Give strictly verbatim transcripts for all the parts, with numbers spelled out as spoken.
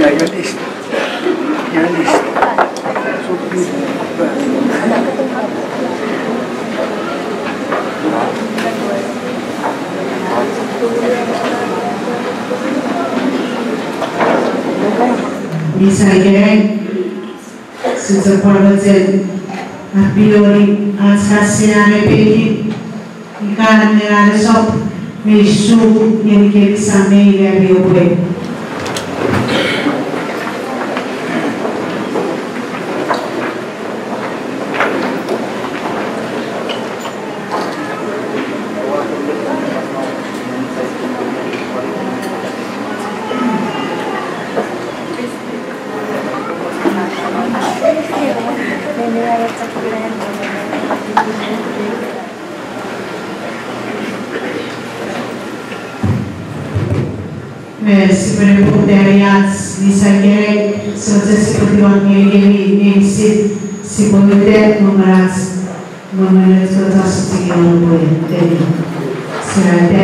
Your list. Your list. Miss Aikenai, sise pwan mochen apiori ach kasia ne pekin, ika ne anesop, me isu ngenikemi sam me ika mi oupwe. Me sipwene poputa ne ach misa ikenai, sochesipwe tiwong ngenikemi meinisin, sipwe uta mongon ach, mongon ach kotas tikin pwe teni. Sirata.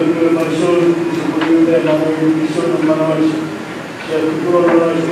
Sia pupunu non manauach, sia pupunu non manauach, sia pupunu non manauach.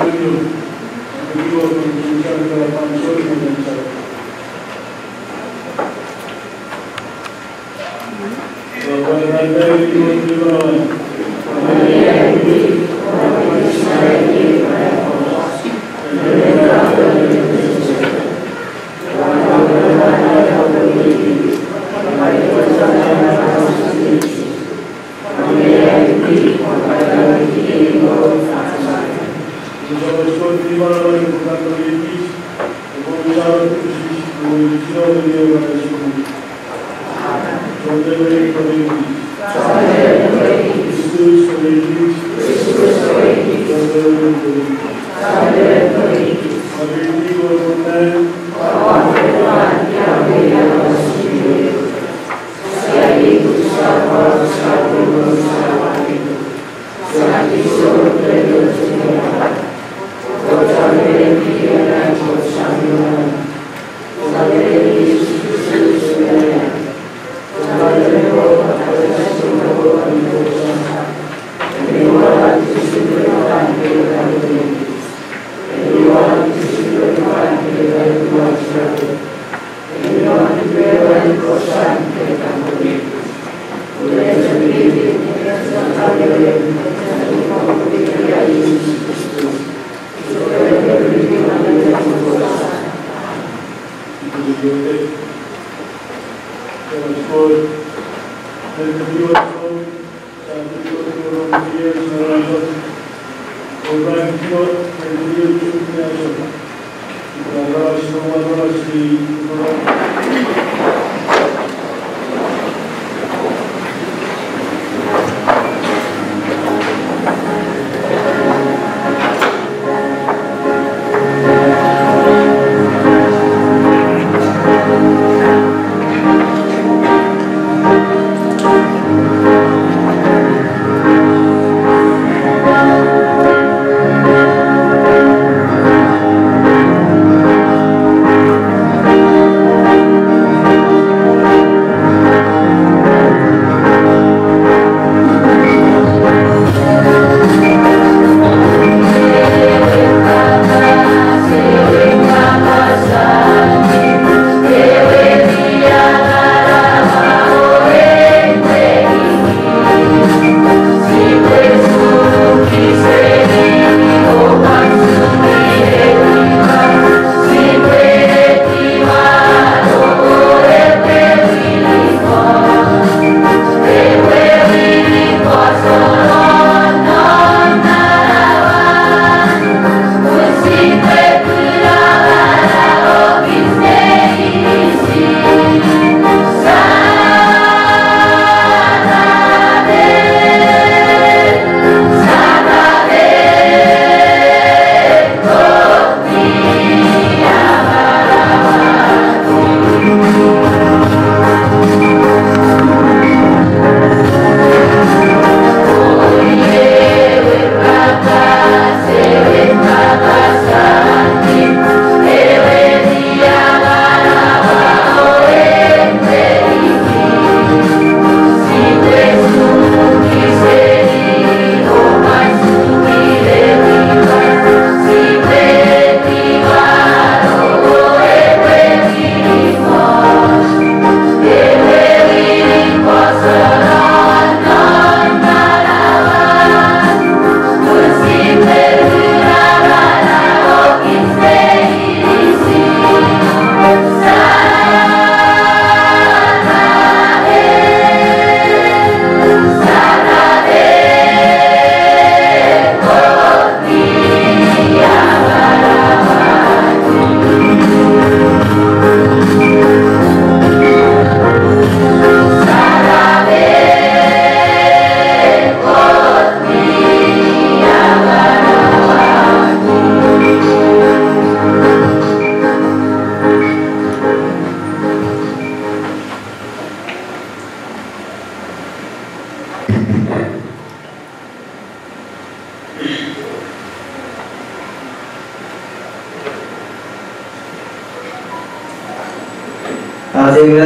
Sia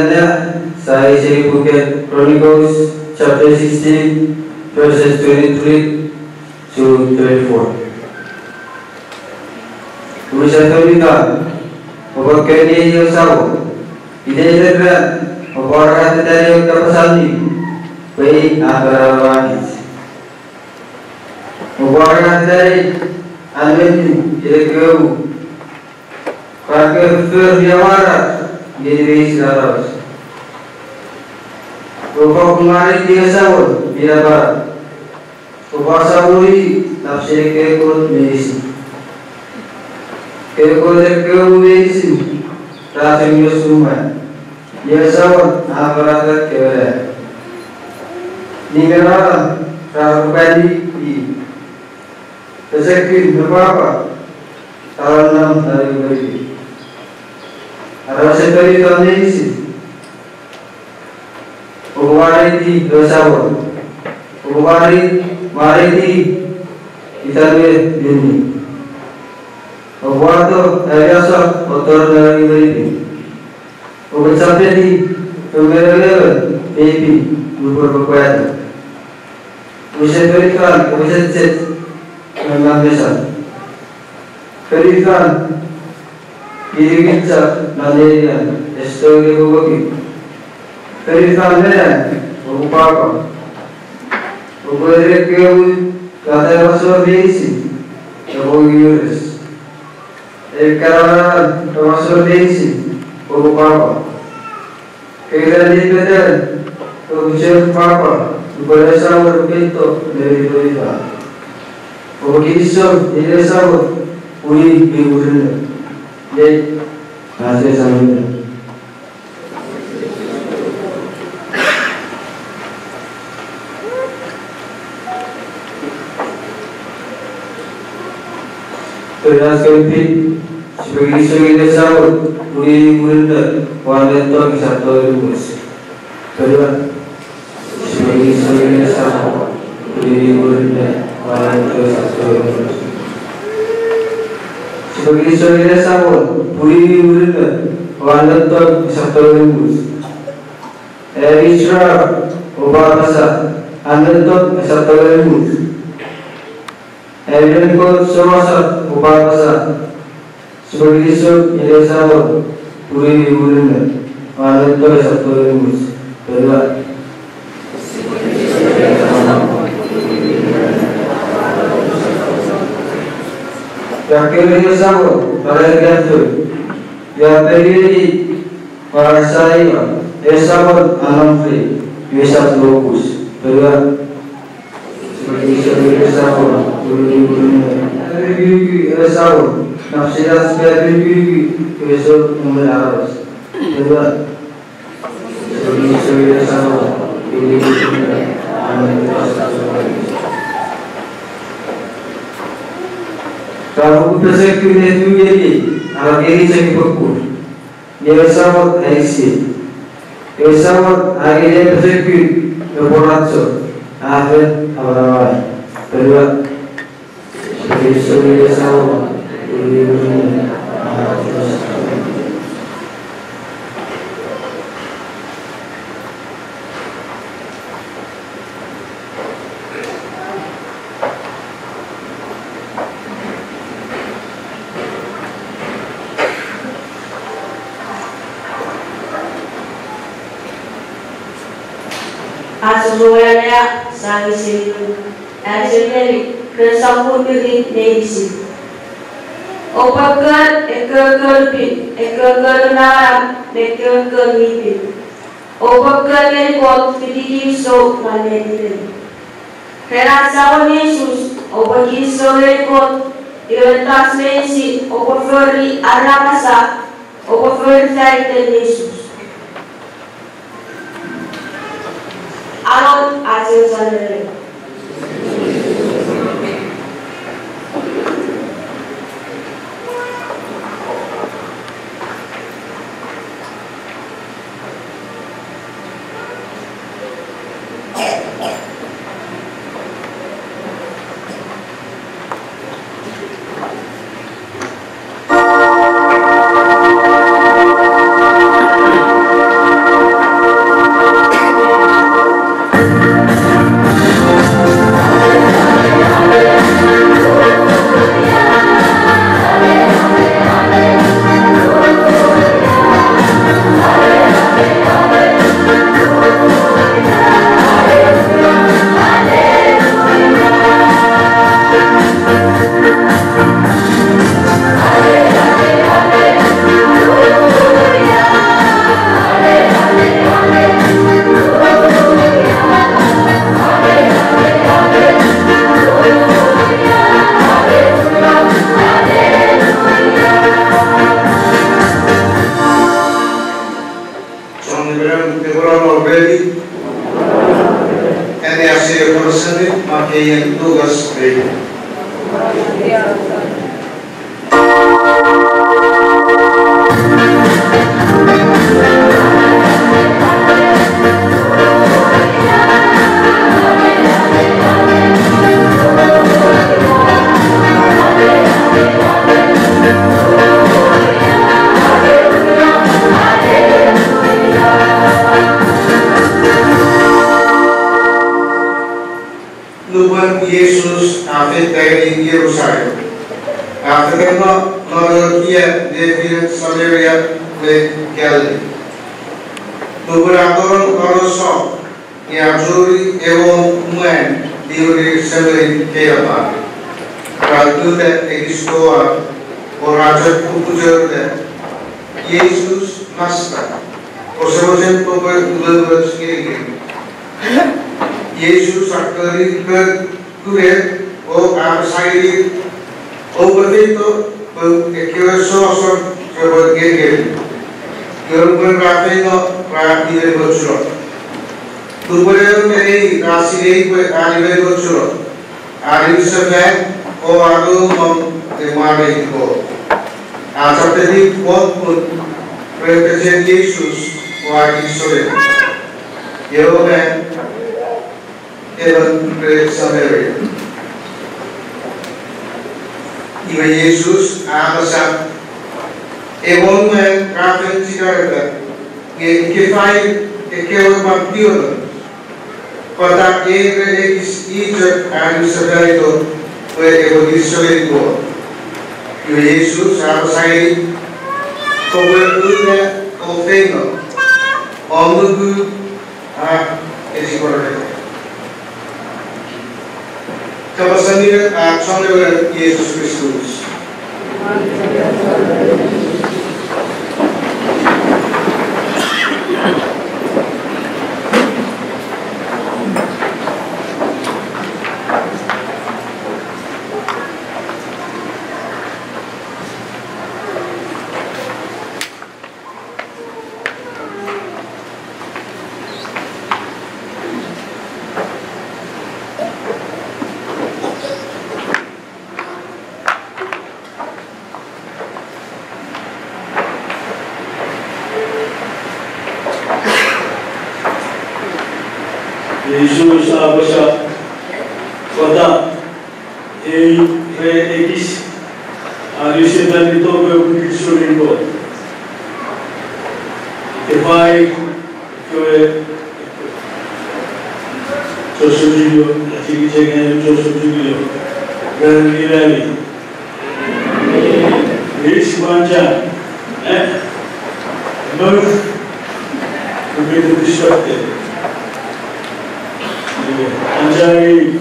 angei seni puken Chronicles chapter sixteen, verses twenty-three to twenty-four. Unusen fonufan, oupwe koni ewe Samon. Iteiten ran, oupwe aurata ewe kapas allim, pwe i a apanapanakich. Oupwe aurata an we inen ekkewe muu, pwe epwe fori amwarar ngeni meinisin aramas. Oupwe mwareiti ewe Samon mi napanap. Oupwe asamoni nap seni ekkewe kot meinisin. Ekkewe kot, ekkewe muu meinisin ra chok niosun mwan. Ewe Samon a aurata kewe nang. Ningen ra pwapwani i. Pochokun me pwapwa ra nom non ewe pwinin. Aramasen fonufan meinisin, oupwe mwareiti ewe Samon. Oupwe mwareiti, mwareiti itan we ninni. Oupwe wato ami asor o tori non ewe pwinin. Oupwe chapeni, oupwe menemeni, peipi, nupwen oupwe pwapwa. Unusen fonufan, oupwe chechech, me non mesan. Fonufan, inikich non nenian, ese tongeni kokoki. Fonufan me nang, oupwe pwapwa. Oupwe ereni ekkewe muu, pwata ewe asor meinisin epwe weires. Ekkewe aramas meinisin, oupwe pwapwa. Kei ran nepetan, oupwe chok pwapwa, nupwen ewe Samon epwe feito nemenem fonufan. Oupwe kinisou ngeni ewe Samon, pun i mi murinno. Iei ach ewe sermon. Tori ach kewe pin, sipwe kinisou ngeni ewe Samon, pun i mi murinno, o an lettok esap tongeni much. Tori ach, sipwe kinisou ngeni ewe Samon, pun i mi murinno, o an lettok esap tongeni much. Sipwe kinisou ngeni ewe Samon, pun i mi murinno, o an lettok esap tongeni much. Ami chon, oupwe apasa, an lettok esap tongeni much. Ami ren Kot souasor, oupwe apasa, sipwe kinisou ngeni ewe Samon, pun i mi murinno, o an lettok esap tongeni much. Tori ach. Ia kori ewe Samon, pwan ia kafo. Ia peri, pwan asaia, ewe Samon a nom rei, me esap nuokus. Tori ach. Sipwe kinisou ngeni ewe Samon, pun i mi murinno. Ewe Samon, nap seni ach sipwe pin, pin, pin, ewe Samon aramas. Tori ach. Ka pwe pochokun ne fu ngeni, a ngeni chok pochokun. Nge ewe Samon a eisini. Ewe Samon a ngeni pochokun me pworacho, a fen amanauani. Tori ach. Ach soponon sia angei seni Luk, ach sipwe angei ren sokkun mirit meinisin. Oupwe kon ekkewe kon mi pin, ekkewe kon mi namanam, me ekkewe kon mi pin. Oupwe kon ngeni Kot fiti kinisou non netipen. Ren ach Samon Jises, oupwe kinisou ngeni Kot, iwe mettoch meinisin oupwe fori are apasa, oupwe fori fan iten Jises. Anon ach ewe sermon. Seni Jerusalem, Mak, Jon, Lukas, Peter. Nupwen Jises a fetan ngeni Jerusalem, a fetanno non ewe kian nefinen Samaria me Galilee. Nupwen a tonong non ewe song, nge a churi ewe mwan mi uren semirit keinapan. Ra uta ekis toau, o ra chok pupuchor, Jises, Masta, kose mochen kopwe umoumoch ngenikemi? Jises a kori, kori, o apasa ngenir, Oupwe feito pwe ekkewe sossot repwe ngenikemi. Nge nupwen ra feino, ra nimenimochuno. Nupwen ew me neir ra sinei pwe a nimenimochuno, a niwinsefan o a nom non ewe mwareiti Kot. A chapetiw won pun ren pechen Jises o a kinisou ren. Ewe mwan emon re Samaria. Iwe Jises a apasa, Ewe mwan ra fen chikareta, nge ika fai ekkewe pwan tionong, pwata ei re ekis i chok a niwinsefanito pwe epwe kinisou ngeni Kot? Iwe Jises a apasa ngeni, Kopwe uta o feino, om nuku a esikoreta. Kapasen inen ach Samon Jises Kristus. Jises a apasa, Pwata ei re ekis a niwinsefanito pwe epwe kinisou ngeni Kot? Ika fai ekkewe Joseph Junior, a chikichengen Joseph Junior, ran nilali. Eis mancha, eh? Mouth, we get distracted. Anchangei,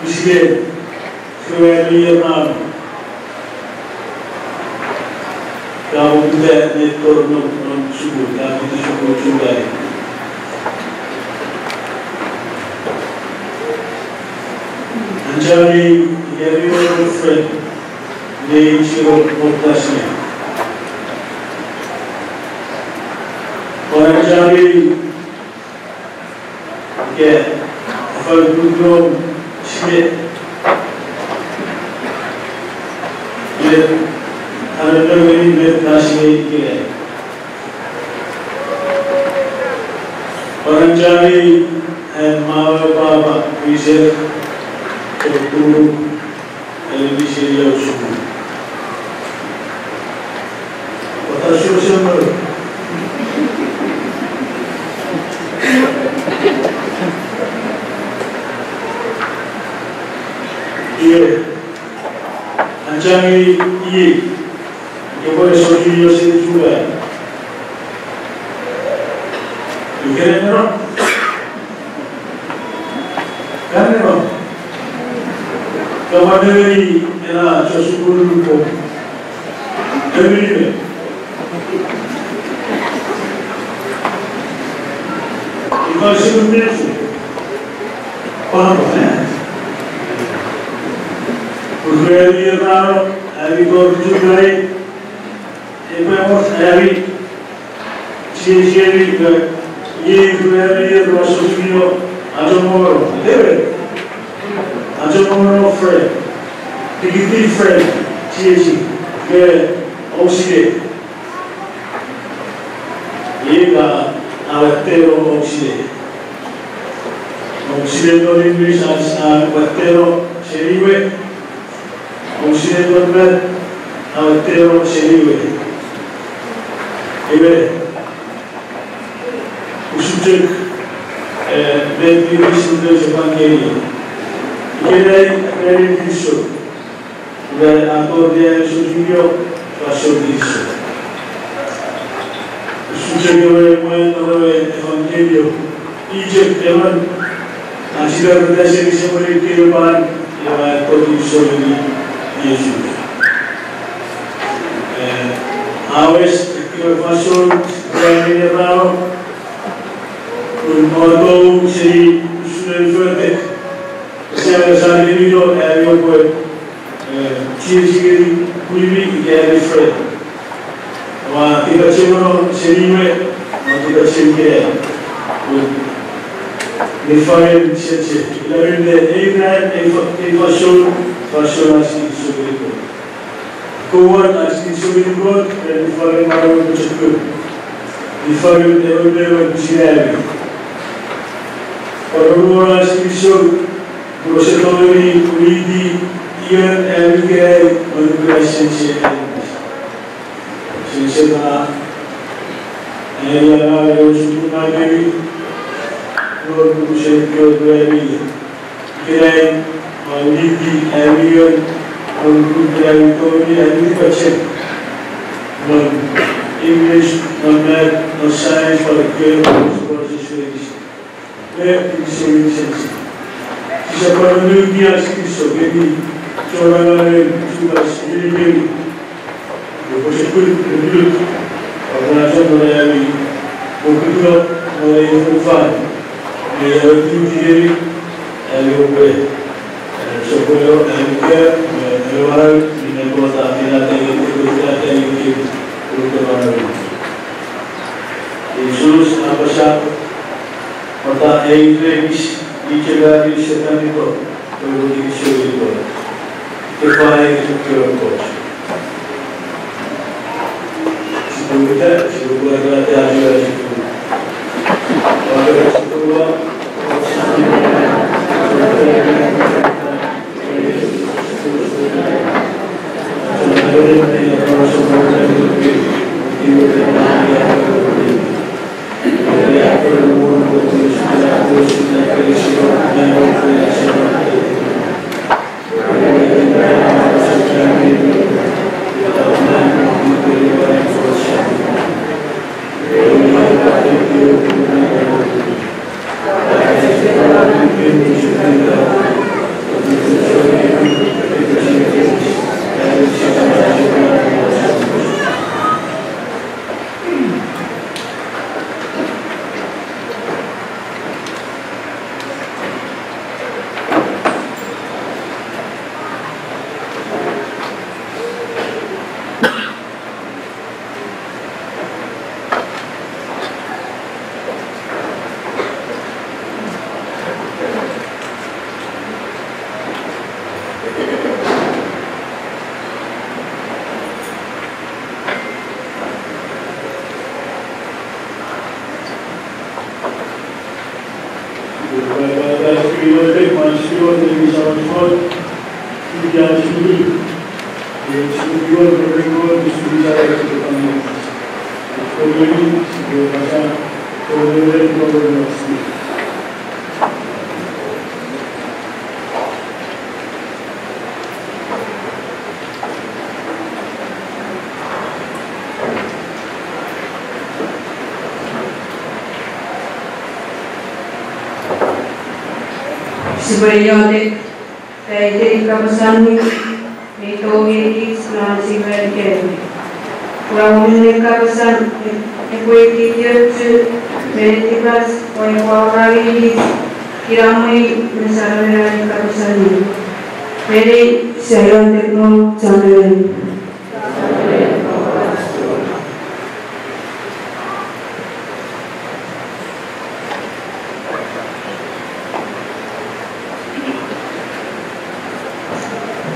Michigan, February year nano. Ka mo kuta ne tor non, non sukun, ka fiti sukun July. Anchangei, ika mi wor friend, ne ichiro mo classmate. Pwan anchangei, ika, afan kukurom, sine. Met, anan nengeni met ka sinei ikenai. Pwan anchangei an mama papa, wiser, chok turu, Eleni seni au sukun. Pwata suse mo? Iwe, anchangei iei, ika pwe sokun Joseph Junior. Ikenai nero? Ka neno? Ka pwan nengeni ena chon sukun lupo. Nengeni me. Ifa sukun mefu. Papa, eh? Pun February nano, ami tori July, epwe mos ami, chie chie mi, eh, iei February nano sosio. Achomono, ewe. Achomono friend. Tikiti friend, chiechi, me ousine. Ika awatteno ousine. Ousine non English ach awatteno seni we. Ousine non met awatteno seni we. Ewe. Usun chok, eh, met mi wis non ewe evangelio. Ikenai, ren kinisou. Ren a tori ai usun kinio, fansoun kinisou. Usun chok ewe mwan non ewe evangelio. I chok emon, a chira reta seni semwene kewe pan, ewe a tori usun Jises. Eh, a wes ekkewe fansoun, ren erano, un otou seni usun ewe fotek. Sia, sia ngenino ami oupwe, eh, chiechi ngeni pwimi ika ami friend. Ua tipachem non seni we, ua tipachem ngeni. Nifangen chiechi. Ina minne ei ran, ei fa-, ei fansoun, fansoun ach kinisou ngeni Kot. Kouwan ach kinisou ngeni Kot, ren nifangen manau pochokun. Nifangen ewe me ewe pwisin ami. Pwan oruan ach kinisou, pun ese tongeni winiti ion ami ikenai, non Kraist sense ami. Sense na, ai angang ewe sukun na kemi, non kukusen kewe ami. Ikenai, ua winiti ami ion, non kukusen ami tongeni ami tipachem. Non English, non math, non science, pwan ekkewe, pwan Jises. Me kinisou ngeni sense. Sisap pwan nuku ach kinisou ngeni chon angangen Chukas ngeni kemi. Nge pochokun, nge nuku. Pwan ua chon nore ami, pokutno, nore ewe fonufan. Nge ewe tuti ngeni, ami oupwe, eh, sopweno, ami care, eh, ewe manau, minne Kot a finata, e, e, finata, e, e, uruto manau. Jises a apasa, pwata ei ren ekis, ichela mi setan nito, pwe epwe kinisou ngeni Kot. Kefa ei kewe Kot. Sipwe meta, sipwe pwarata, sipwe. Sipwe iotek, ita iteiten kapas allim mi tou ngeni kich non ach sipwe iotek. Ua uren ei kapas allim epwe ititiotchu me netipach, pwe epwe aurari kich kinamwe me saramen ei kapas allim. Ren ei sia iotek non Chon Amanau.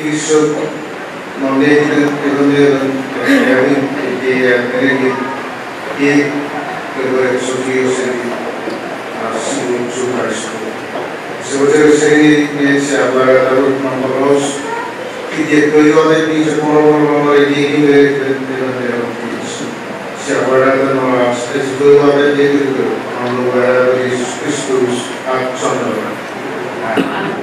kinisou non netipen emon me emon, ami, ekkei a nenengeni, ekkei kewe sokkun seni, a, Chuuk High School. Ese mochen seni ne sia pwarata non poraus, kitiet kewe iotek mi chok monomon non ekkei me emon me emon kich. Sia pwarata non ach etiwa ekkei kewe non noum we, Jises Kristus, ach Chon Amanau. Amen.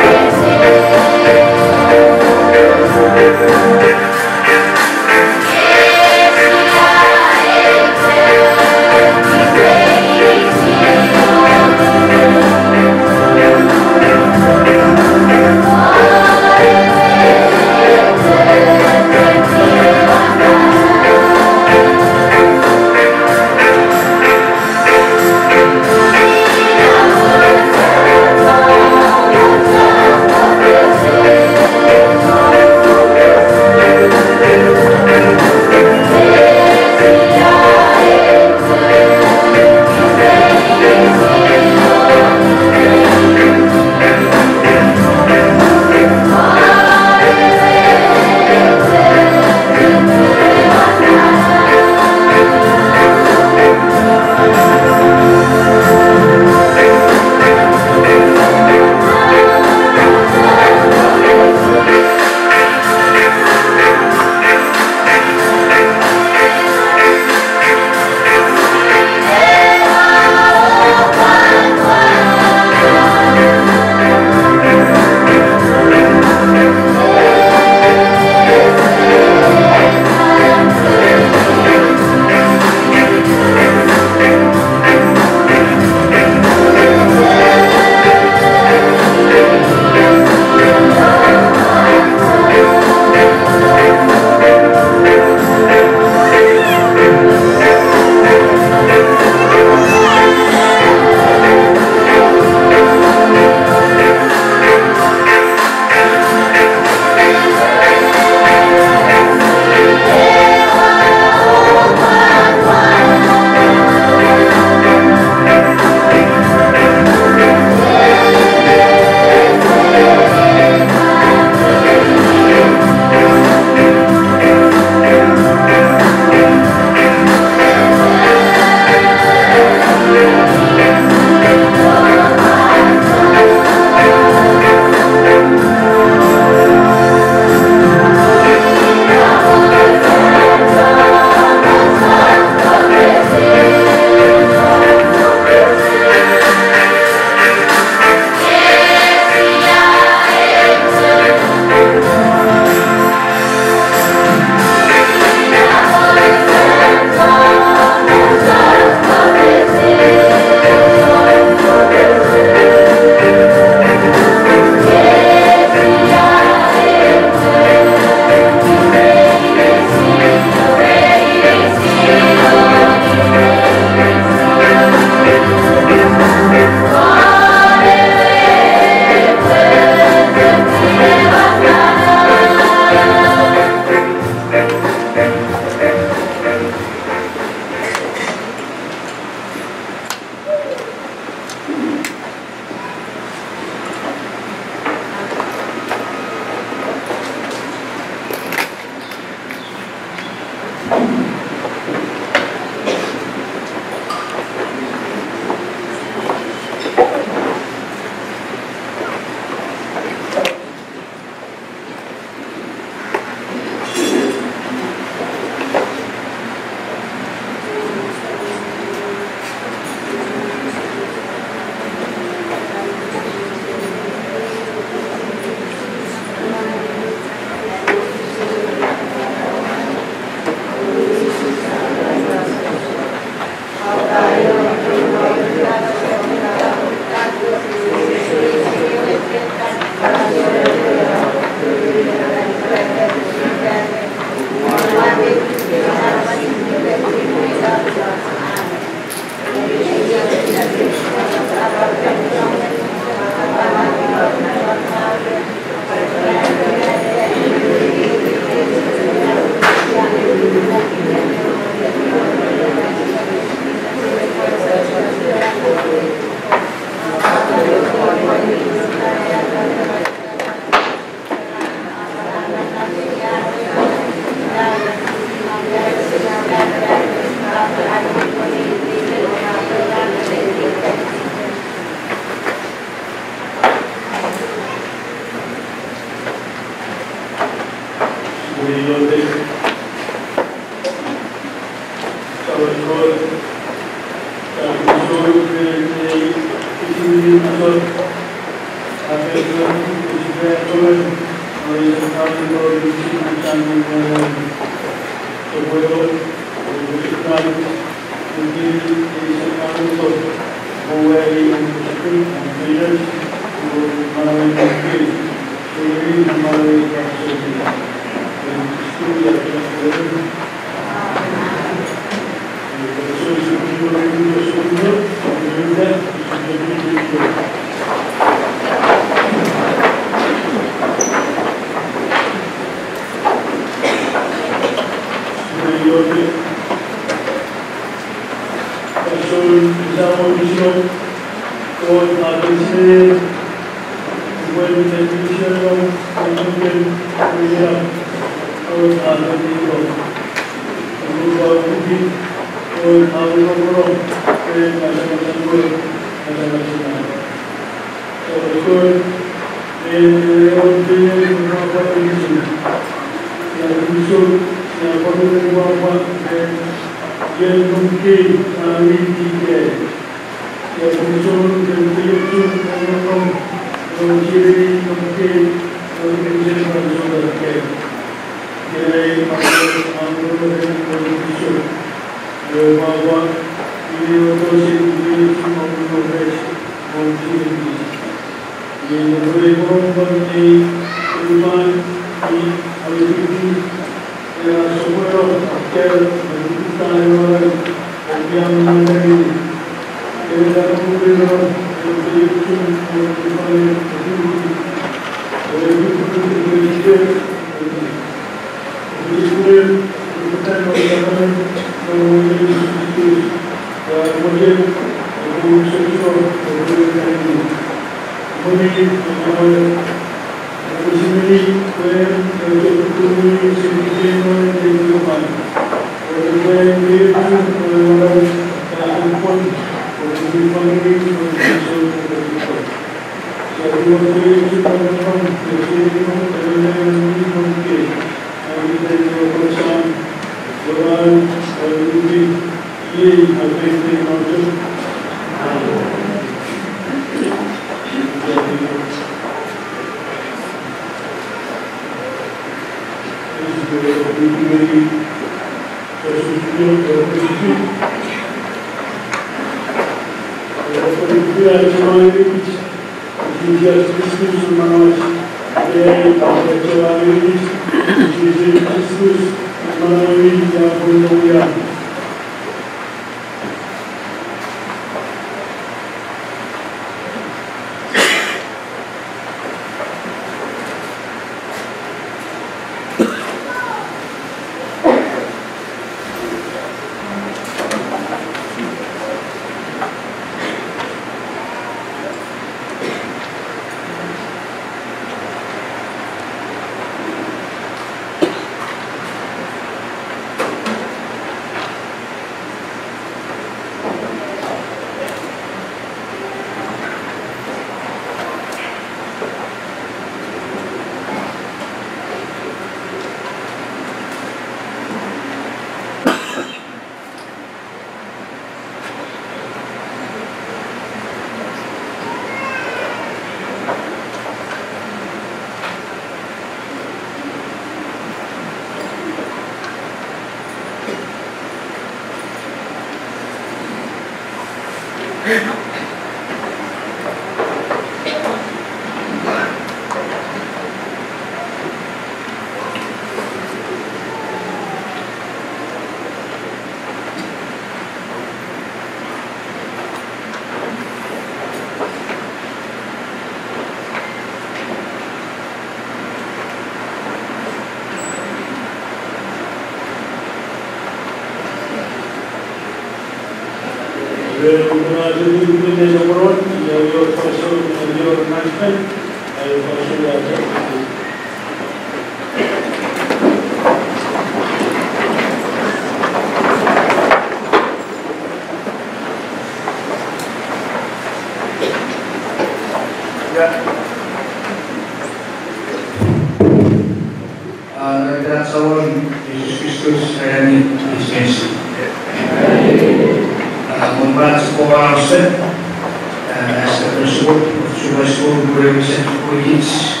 Supas pun pwe wesen pwikich,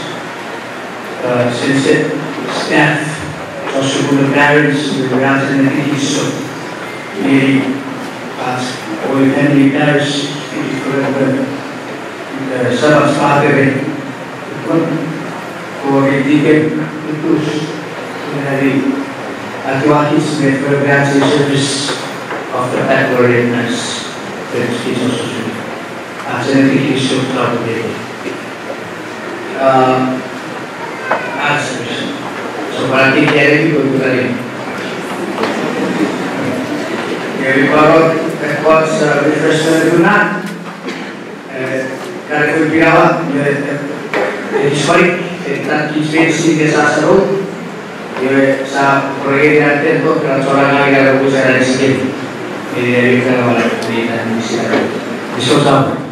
uh, sense, staff, chon sukun, parents, we are sending a kiss. Ngeni ach Holy Family Parish, iti forever, uh, Sabbath Father, Kori Deacon Lutus, ngeni ach kiss me further service of the Baccalaureate Mass. Thanks, Jesus. Ach ena kiss of love. Ah, ach, so, para ti kere ni ko kare. Ngeni paro, ekkoch, ah, refreshment kuna. Eh, kare kun pinawa, eh, eh, ekis faik, eh, tat kich fancy ke sasaro. Iwe sa pregeni aten to, kena chora ngeni kare kun sa resikin. Eh, eh, kena wala, eh, tat kich sa. Iso sa.